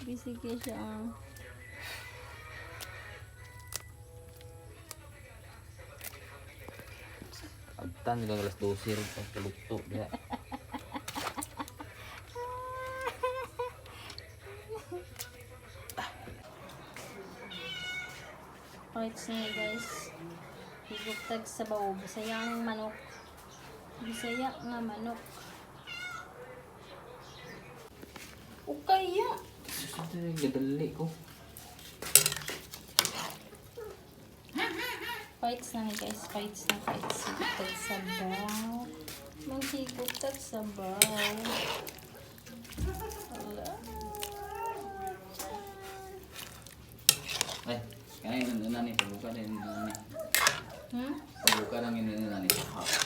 Busy kay siya, ah. Agtan nila alas 12 rin pag tulugto diha. Pakits niya, guys. Higop tag sabaw. Bisayang manok. Bisaya nga manok. O kaya. Sus, gadali ko. Fights na ni, guys. Fights na fights. Higop tag sabaw. Manghigop tag sabaw. Wala. Ay, kaya yun na ni pabuka din na ni. Hmm? Pabuka lang yun na ni. Ha.